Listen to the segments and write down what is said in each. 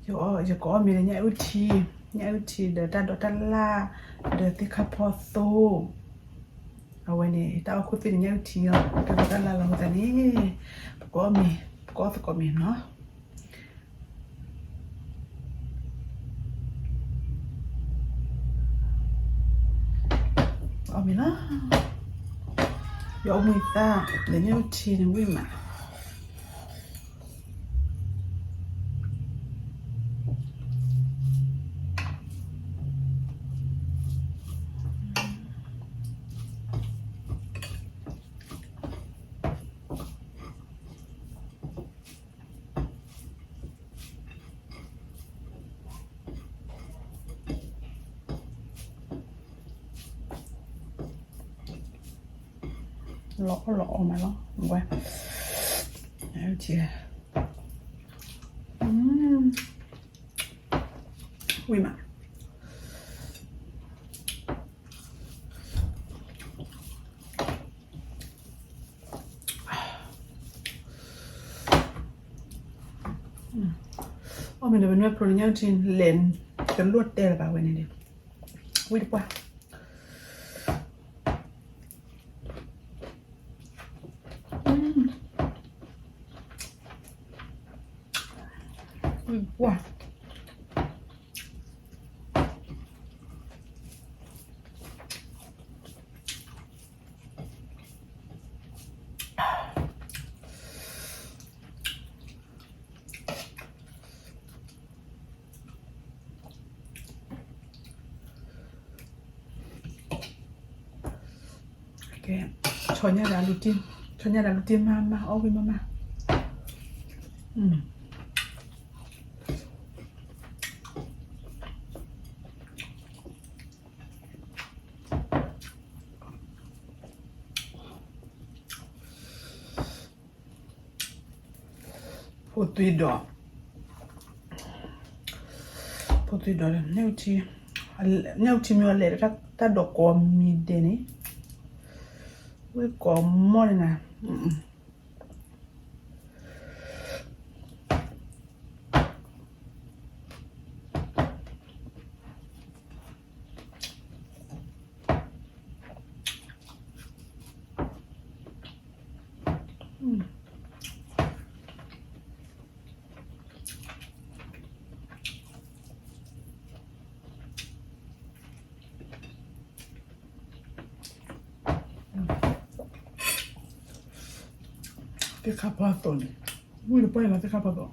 ယကအီၣ်မ့ၤဒီးညၣ်အုၣ်ထံ, ညၣ်အုၣ်ထံဒီးတၢ်ဒိးတၢ်လၢ်, ဒီးသ့ၣ်ခၣ်ဖီသိ, အဝဲန့ၣ် တၢ်အီၣ်ခိၣ်သ့ၣ်န့ၣ် ညၣ်အုၣ်ထံလီၤ, တၢ်ဒိးတၢ်လၢ်လီၤအဃိသတးန့ၣ်, ပကအီၣ်မ့ၤ, ပကအီၣ်သကိးမ့ၤနီၤ. အီၣ်မ့ၤလီၤ, ယအီၣ်မ့ၤသၣ်, ဒီးညၣ်အုၣ်ထံန့ၣ်ဝံၣ်မး. လီၤအီၣ်လီၤအီမးလီၤ, ဝဲ, ဝံၣ်မး. အီၣ်မ့ၤဒီးပနွဲၢ်ဖျိလၢညၣ်အုၣ်ထံလဲၤ, တလိၣ်တဲလၢၤဘၣ်ဝဲန့ၣ်ဒီး, ဝံၣ်တပှၢ်. ဝံၣ်တပှၢ်. ကဲ, ဆီညၣ်ဒီးလူၤတံၢ်, ဆီညၣ်ဒီးလူၤတံၢ်မးမး အီၣ်ဝံၣ်မးမး. ဖိသွံဒီး, ဖိသွံဒီး, ညၣ်အုၣ်ထံမ့ၢ်အီၤလဲၤဒီး တၢ်ဒိးကိးမံၤဒဲးန့ၣ်, ဝံၣ်ကိးမီၢ်န့ၣ်နၤ. သ့ၣ်ခါဖီသိးန့ၣ်, ဝံၣ်တပှၢ်လီၤ သ့ၣ်ခါဖီသိး.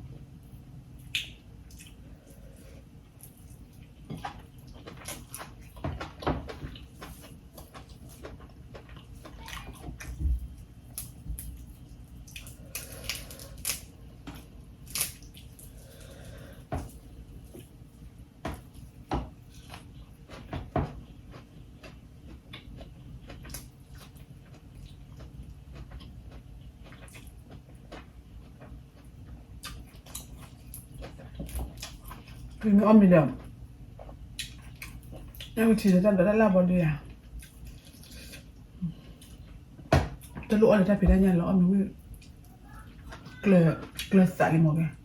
မ့ၢ်အီၣ်မ့ၤဒီး, အဝဲထံၣ်ဒီးတၢ်ဒိးတၢ်လၢ်ဘီဒုးယၤ, တလိၣ်အီၣ်ဒီးတၢ်ဖံးတၢ်ညၣ်လီၤ အီၣ်မ့ၤဝံၤ, ကျၢၤသးလံမ့ၢ်ဂ့ၤ.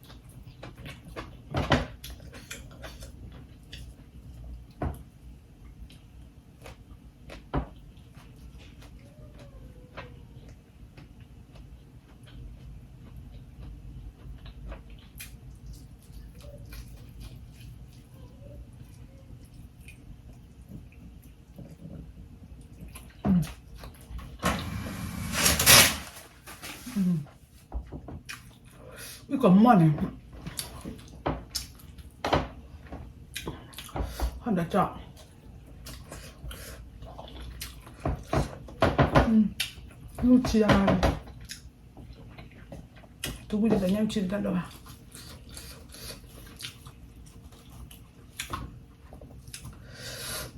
ဝံၣ်ကိးမီၢ်န့ၣ်, ဟီၣ်ဒီးကၠီ, လူၢ်ထံ, တဝံၣ်ဒီးညၣ်အုၣ်ထံတဘၣ်ဘၣ်.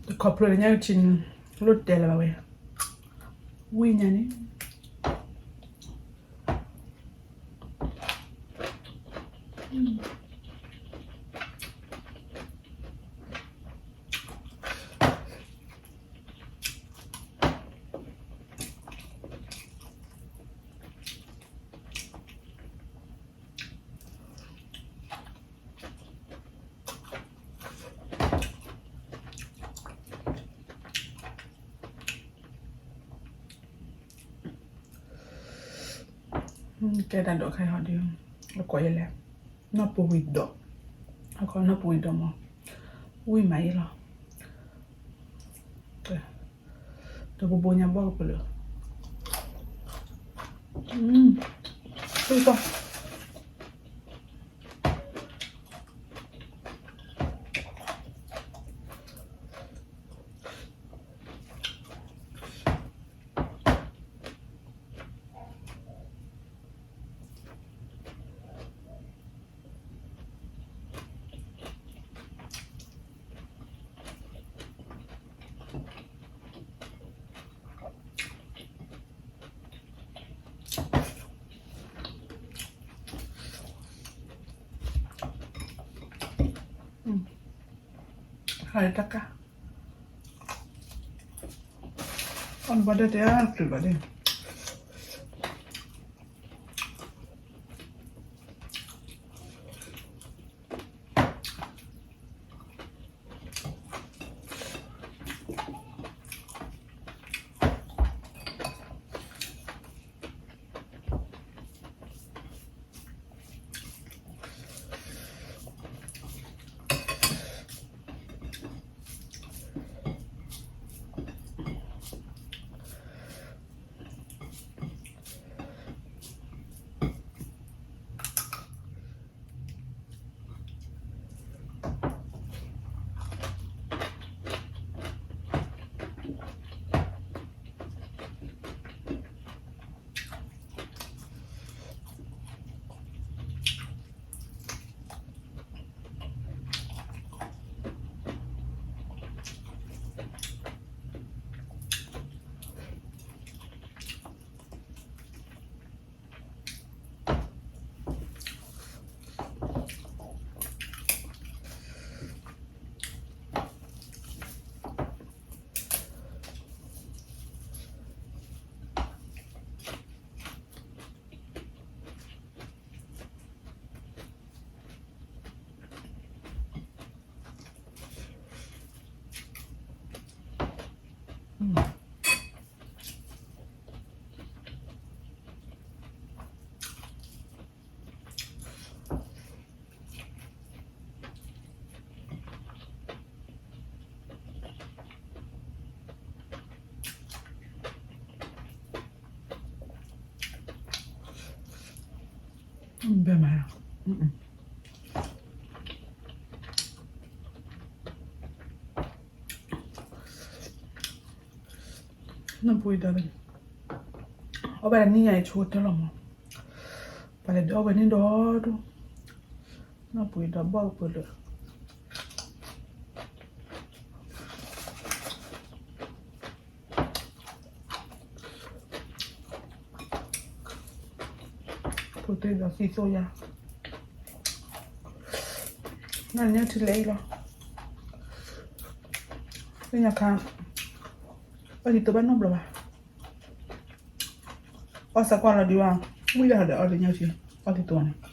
တခီဖျိလၢညၣ်အုၣ်ထံန့ၣ်, လိၣ်တဲလၢၤဘၣ်ဝဲ, ဝံၣ်ညါန့ၣ်. အ ကဲတၢ်ဒိးခါဟီဒုး, အကိးယဲလဲၣ်, နီၢ်ပူၤဝံၤဒိး, အကိးနီၢ်ပူၤဝံၤဒိးမး, ဝံၣ်မးအံၤလီၤ, တဘိဘိညါဘီၣ်ကပလၢာ်, တၢ် ဟါတၢ်ကါ, အီၣ်နဘၣ်ဒၣ်တဲအါတဘျီဒၣ်. ဘဲမး, နီၢ်ပူၤဒီး, အီၣ်ဘၣ်တနံၣ်ညါအံၤဆိကတၢၢ်လီၤမး, ပှၤလဲၤဒုးအီၣ်ဝဲန့ၣ်ဒီးဒိၣ်, နီၢ်ပူၤဒီးဘီၣ်ကပၢၤလၢာ် ဖိသ့ၣ်ဒီးသံသိၣ်ယါ, နညၣ်ထံလဲအံၤလီၤ, သ့ၣ်ညါခါ, အီၣ်ဒ်သိးဘၣ်နီတဘျီဘၣ်, အီၣ်စးကွၢ်လီၤဒံးဘၣ်, ဝံၣ်ဒၣ်ဒီးအီၣ်ဒ်ညၣ်ထံ, အီၣ်ဒ်သိးန့ၣ်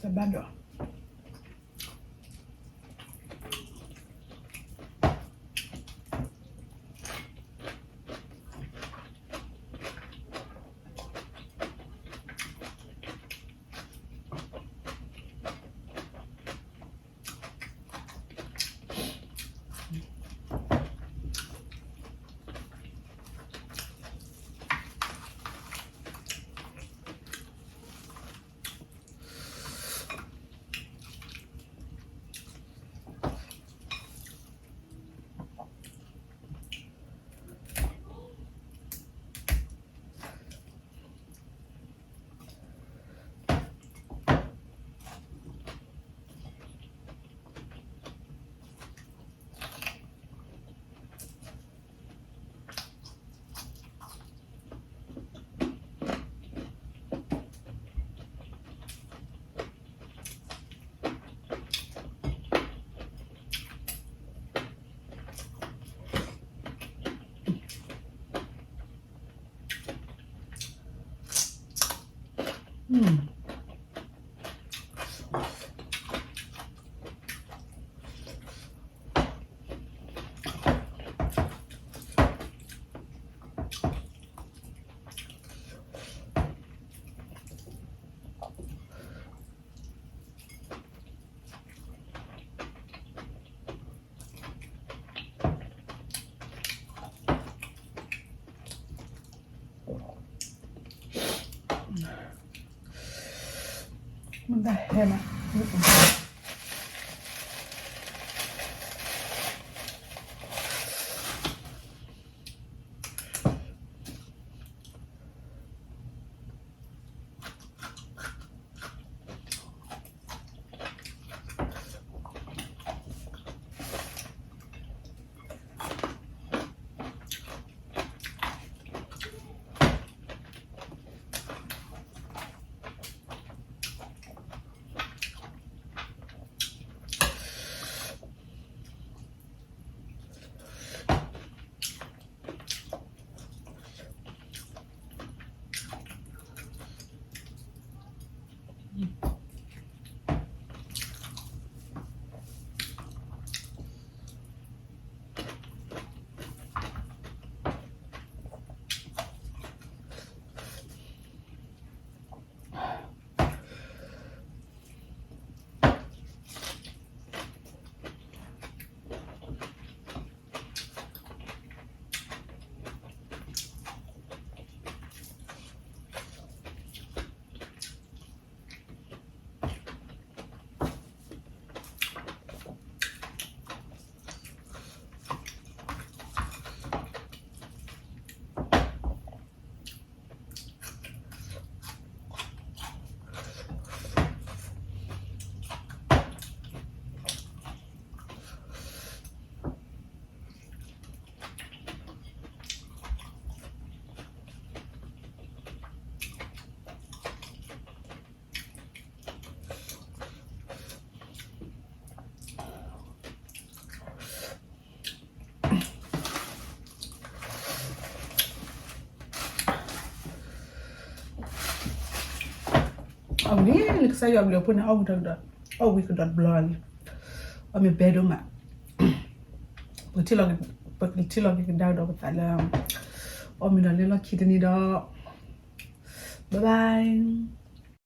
တဘၣ်ဒီး အ မ့ၢ်တၢ်ဟဲမး. အဝံၤလံ ကစၢ်ယွၤဘျုးအဖှိၣ်န့ၣ် အီၣ်ဝံၤကဒီး အီၣ်ဝံၤကဒီးတဘျီလံ. အီၣ်မ့ၢ်ဘဲဒိၣ်မး, ပကထံၣ်လီၤ, ပကထံၣ်လီၤက့ၤကဒါကဒီးပသးလၢ အီၣ်မ့ၢ်ဒီးလၢလီၢ်ခံတနံၤဒီး bye bye.